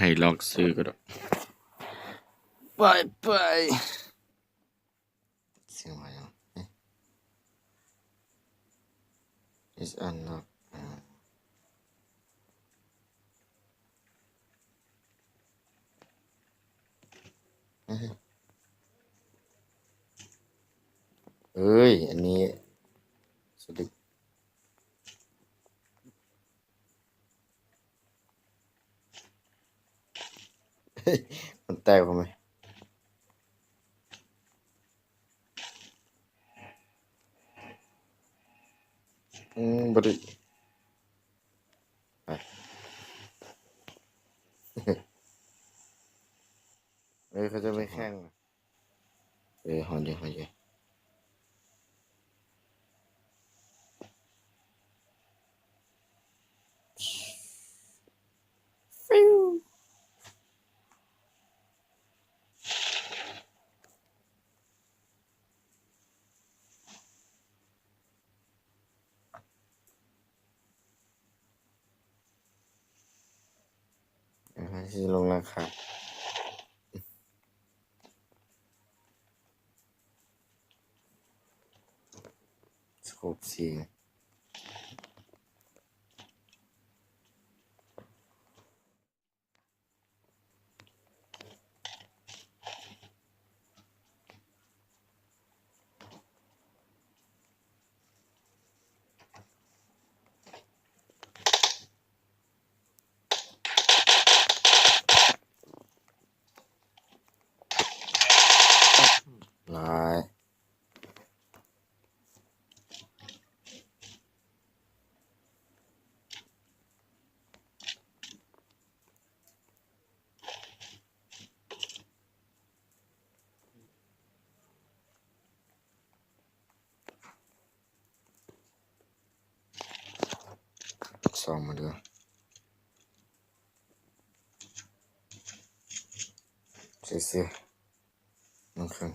ໃຫ້ລອງຊື້ກໍໄດ້. ໄປ ໄປ. ສຽງວ່າຫຍັງ? Is unlock. ເອີຍ ອັນນີ້ສະດິກ ມັນແຕກພໍໄໝ? ອືມ ບໍ່ໄດ້ ໄປ ເອີ ເຂົາເຈົ້າໄປແຂ່ງ. ເອີ ຮອດຢູ່ ຮອດຢູ່. ອ່າ ຊິລົງລາຄາ ສະໂຄບສີ່. ຫຼາຍ. ສອງມາເດີ ຊື່ໆ ໜຶ່ງເຄິ່ງ.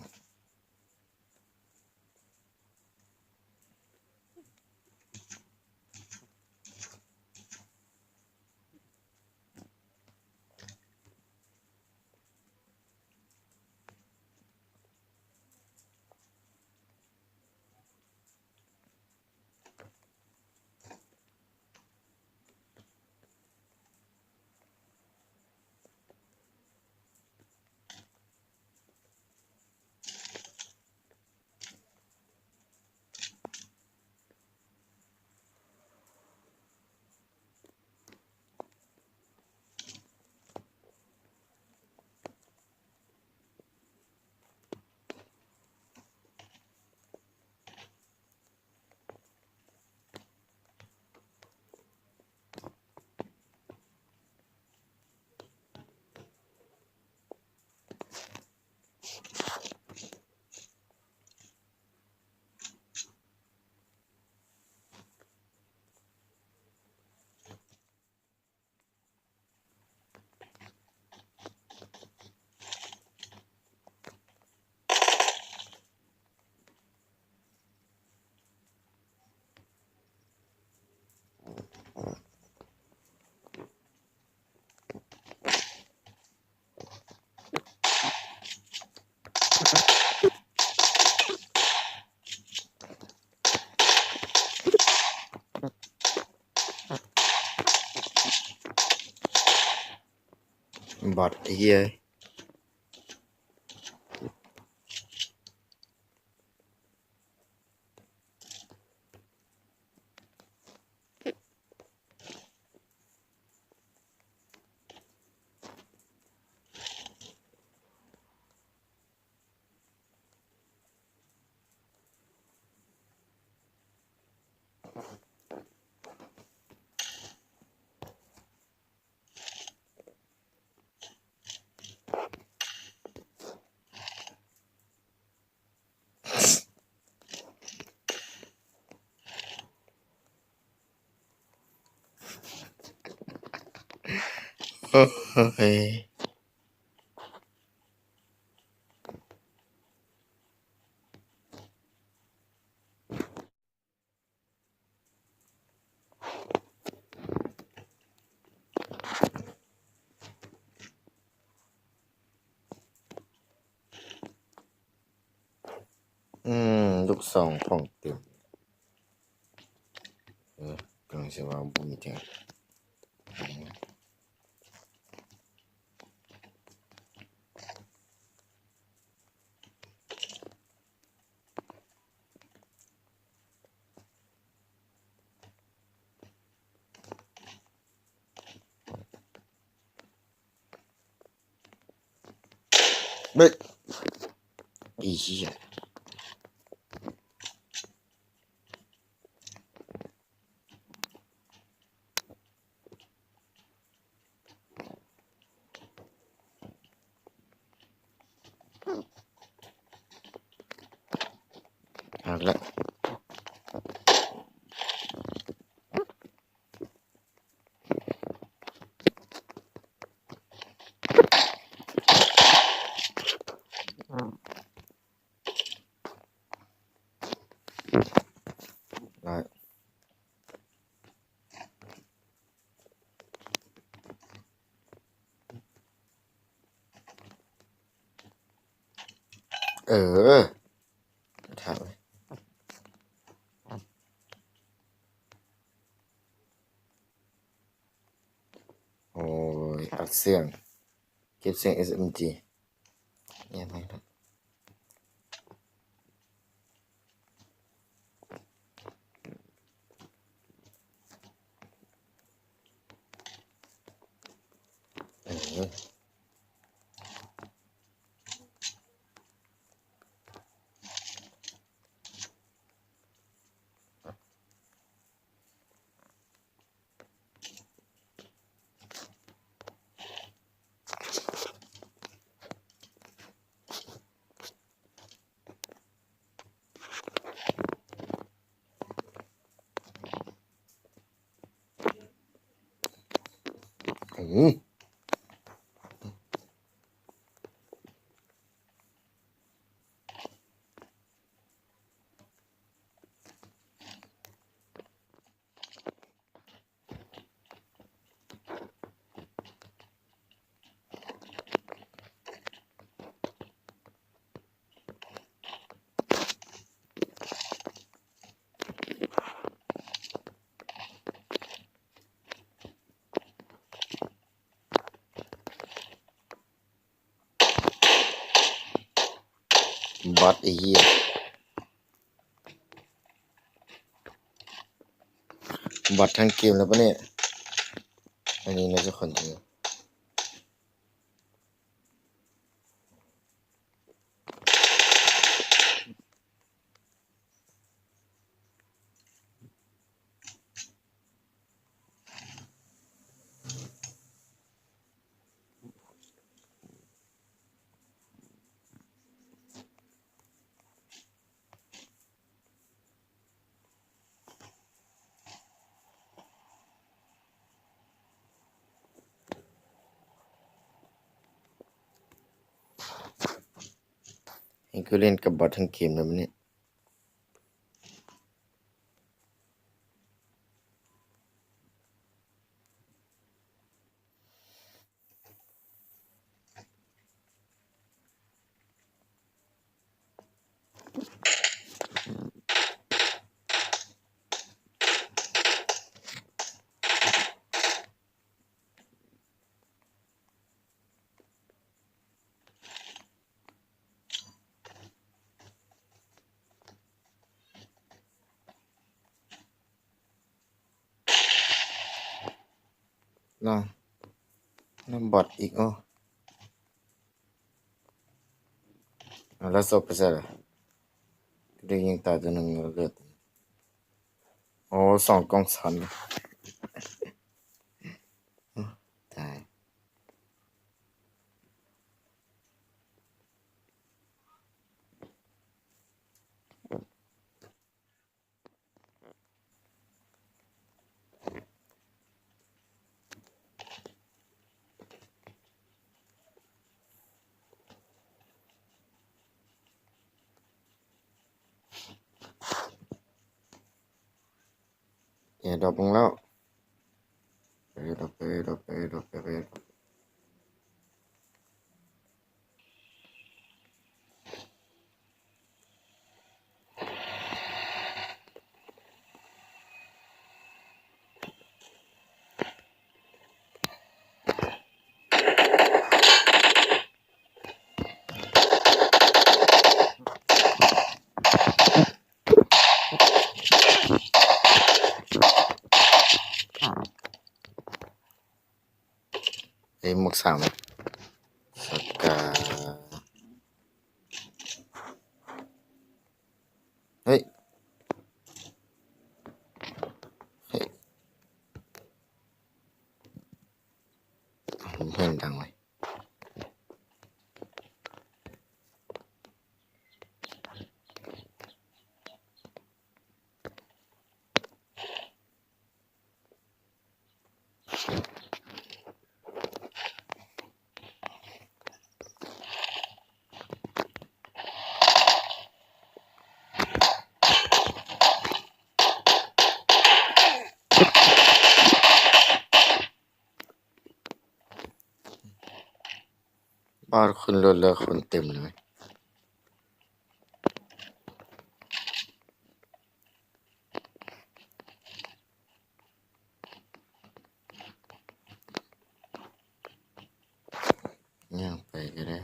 ບອດ ໄອ້ເຫື່ອ. ໂອ້ຍ. ລູກຊອງຂອງເຕັມ. ເອີ ກຳລັງຊິວ່າບໍ່ມີແທ້. ເບິ່ງ ອີເຫຍ. ເອົາລະ ເອີ ຖາມ ໂອ້ຍ ອັດສຽງ ເກັບສຽງເອັສເອັມຈີ ແຍກໃຫ້ເນາະ. ເອີ ບອດ ໄອ້ເຫຍ ບອດທັງເກມແລ້ວປະນີ້. ອັນນີ້ໜ້າຈະຄົນເດີ. ໃຫ້ກູຫຼິ້ນກັບບອດທັງເກມແລ້ວມື້ນີ້. ລະ ລະບອດອີກ ໂອ້ ລະສົບໄປໃສລະ? ໄດ້ຍິງຕາຍຕົວໜຶ່ງ ເລືອດ ໂອ້ ສອງກ່ອງສັນ ຕາຍ. ແອດຣອບລົງແລ້ວ ແອດຣອບ ແອດຣອບ ແອດຣອບ ແອດຣອບ. ສາມ ສະກາ ເຮີ້ຍ ເຮີ້ຍ ເຮີ້ຍ ເພງດັງເວີຍ. ບາດຂຶ້ນລົດແລ້ວຄົນເຕັມເລີຍ. ຍ່າງໄປກໍໄດ້.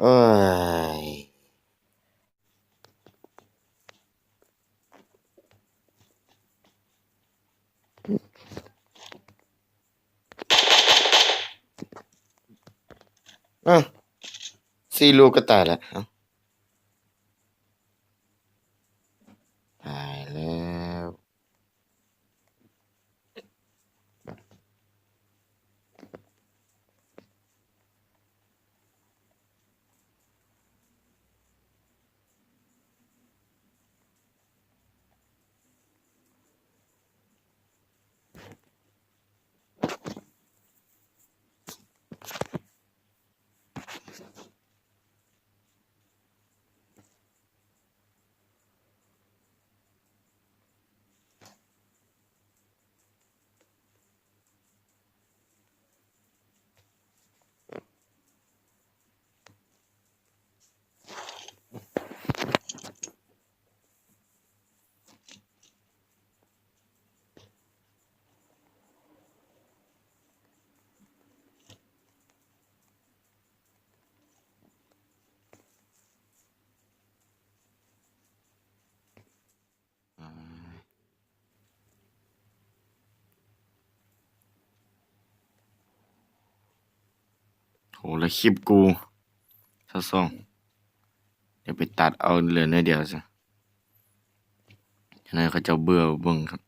ໂອ້ຍ ອ້າວ ສີ່ລູກກໍຕາຍລະ. ເອົ້າ ຕາຍແລ້ວ. ໂອ້ ແລ້ວຄລິບກູຊາວສອງ ດຽວໄປຕັດເອົາເຫຼືອໜ້ອຍດຽວຊະ ຈັ່ງໃດເຂົາເຈົ້າເບື່ອເບິ່ງຄັບ.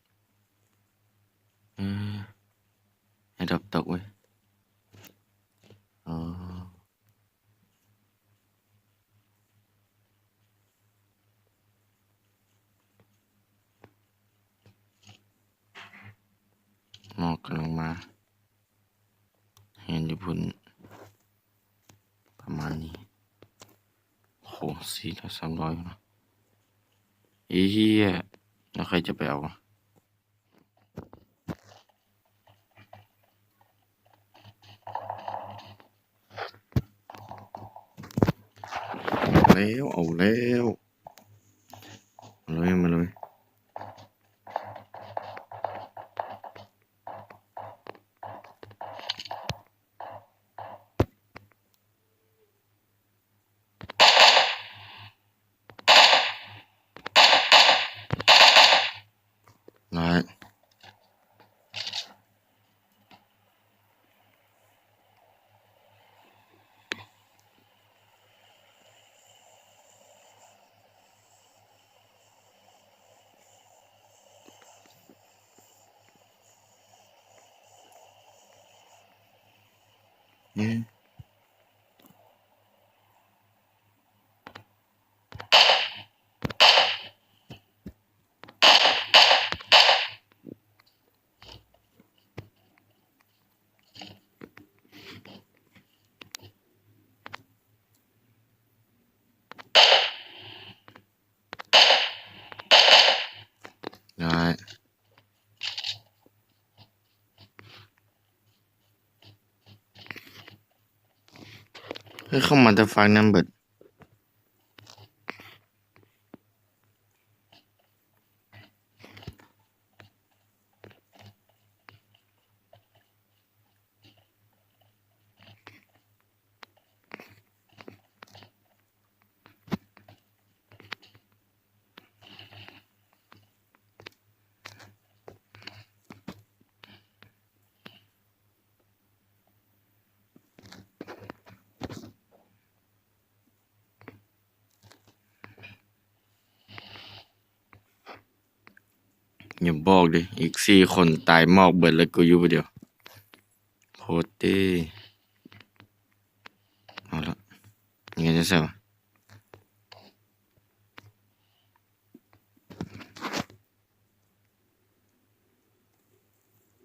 ເອີ ແອດຣອບຕົກເວີຍ. ອໍ ໝອກກຳລັງມາ ເຫັນຢູ່ພຸ້ນ ປະມານນີ້. ໂອ້ ສີ່ຮ້ອຍ ສາມຮ້ອຍເນາະ. ເອີ ແລ້ວໃຜຈະໄປເອົາ? ເອົາແລ້ວ ເອົາແລ້ວ ມາເລີຍ ມາເລີຍ. ໄດ້ ອືມ. ໄດ້ ເອີ ເຂົ້າມາແຕ່ຟາກນັ້ນເບິດ. ເ ຢ່າບອກເດ້ ອີກສີ່ຄົນຕາຍໝອກເບິດ ແລ້ວກູຢູ່ຜູ້ດຽວ ໂພດເດ. ເອົາລະ ຍັງໄງຈັ່ງຊັ້ນວະ?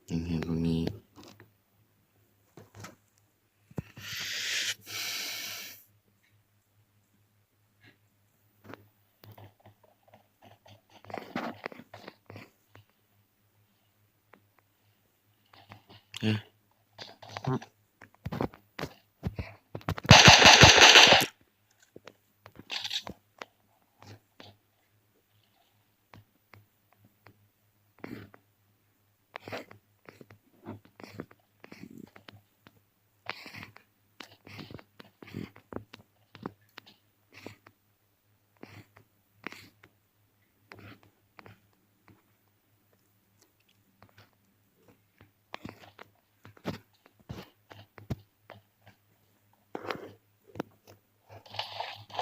ຍັງເຫັນພວກນີ້.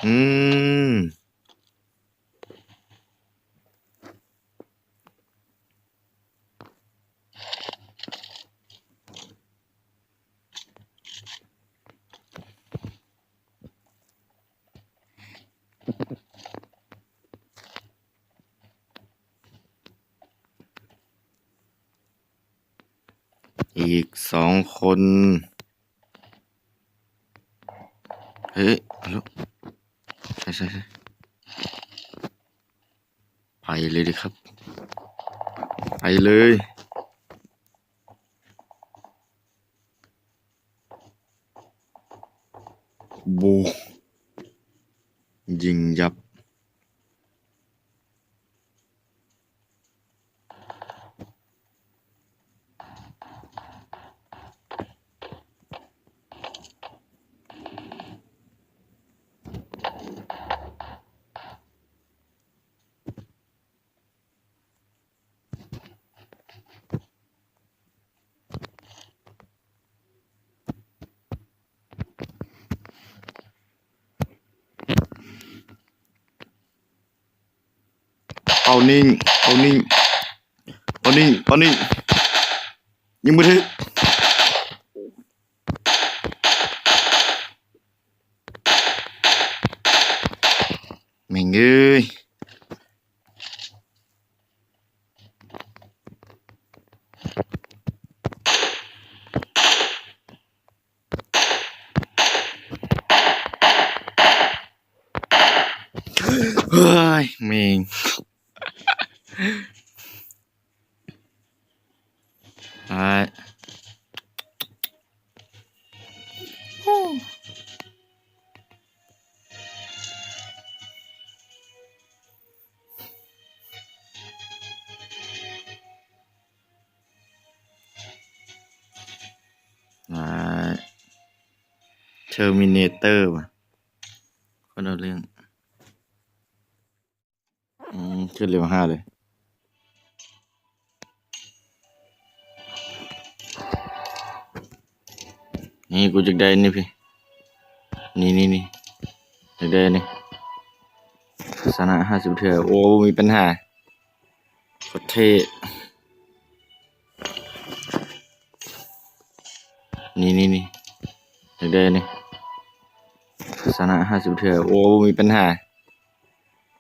ອືມ. ອີກສອງຄົນ. ເອີ ໃສ່ ໃສ່ ໃສ່. ໄປເລີຍເດີຄັບ ໄປເລີຍ. ໂບ ຍິງຍັບ. ເອົານິ່ງ ເອົານິ່ງ ເອົານິ່ງ ເອົານິ່ງ ຍິງບໍ່ຖືກ ແມ່ງເອີຍ. ເຮີ້ຍ ແມ່ງ ອ້າຍ. ອ່າ Terminator ຫວາ ຄົນເອົາເລື່ອງ. ອືມ ຂຶ້ນເລເວວຫ້າເລີຍ ນີ້ ກູຢາກໄດ້ນີ້ພີ້ ນີ້ໆໆ ຢາກໄດ້ນີ້ ຊະນະຫ້າສິບເທື່ອ ໂອ້ ບໍ່ມີປັນຫາ ໂຄດເທ່ ນີ້ໆໆ ຢາກໄດ້ນີ້ ຊະນະຫ້າສິບເທື່ອ ໂອ້ ບໍ່ມີປັນຫາ.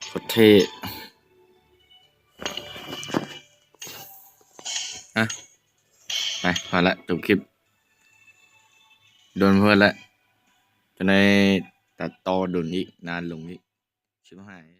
ໂຄດເທ່ ອະ ໄປ ພໍລະ ຈົບຄລິບ ດົນໂພດລະ ຈະໄດ້ຕັດຕໍ່ດົນອີກ ນານລົງອີກ ຊິບຫ້າ.